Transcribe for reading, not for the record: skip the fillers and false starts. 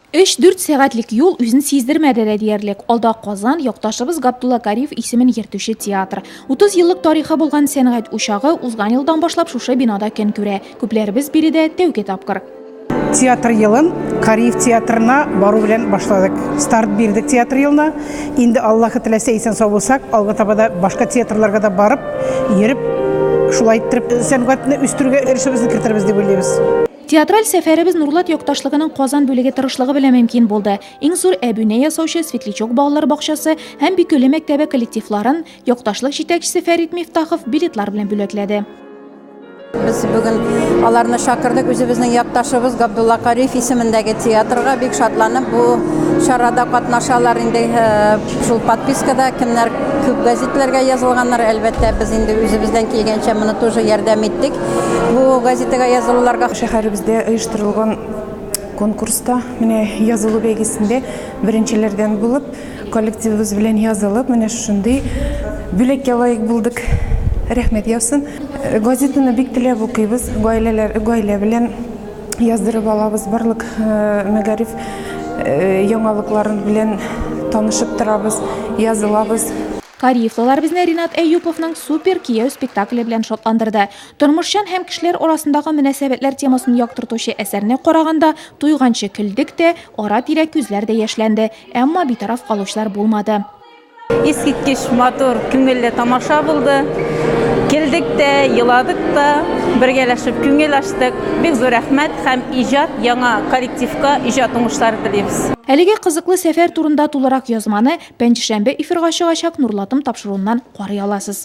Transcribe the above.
Өч-дүрт сәгатьлек юл үзен сиздермәде дә диярлек. Алда Казан, якташыбыз Габдулла Кариев исемен йөртүче театр. 30 еллык тарихы булган сәнгать учагы узган елдан башлап шушы бинада көн күрә. Күпләребез биредә тәүге тапкыр. Театр елын Кариев театрына бару белән башладык. Старт бирдек театр елына. Инде Аллаһы теләсә, исән-сау булсак, алга таба да башка театрларга да барып, йөреп, шулай иттереп сәнгатьне үстерүгә өлешебезне кертербез дип уйлыйбыз. Театраль сәфәребез Нурлат якташлыгының Казан бүлеге тырышлыгы белән мөмкин булды. Иң зур әбүнә ясаучы Светлячок балалар бакчасы һәм Бикүле мәктәбе коллективларын якташлык җитәкчесе Фәрит Мифтахов билетлар белән бүләкләде. Без бүген аларны чакырдык үзебезнең якташыбыз Габдулла Кариев исемендәге театрга. Бик шатланып бу чарада катнашалар инде шул подпискада кемнәр күп газетләргә язылганнар, әлбәттә, без инде үзебездән килгәнчә моны тоже ярдәм иттек. Бу газетага язылуларга. Шәһәребездә оештырылган конкурста, менә язылу бәйгесендә беренчеләрдән булып, коллективыбыз белән язылып, менә шушындый бүләккә лаек булдык. Рәхмәт яусын. Газетаны бик теләп укыйбыз, гаиләләр, гаилә белән яздырып алабыз, барлык мәгариф яңалыкларын белән танышып торабыз, язылабыз. Кариевлылар безне Ринат Әюповның Супер кияү спектакле белән шатландырды. Тормышчан һәм кешеләр арасындагы мөнәсәбәтләр темасын яктыртучы әсәрне караганда туйганчы көлдек тә, ара-тирә күзләр дә яшьләнде, әмма битараф калучылар булмады. Искиткеч матур, күңелле тамаша булды. Көлдек тә, еладык та, бергәләшеп күңел ачтык. Бик зур рәхмәт һәм иҗат яңа коллективка иҗат уңышлары телибез. Әлеге кызыклы сәфәр турында тулырак язманы Пәнҗешәмбе эфирга чыгачак Нурлатым тапшыруыннан карый аласыз.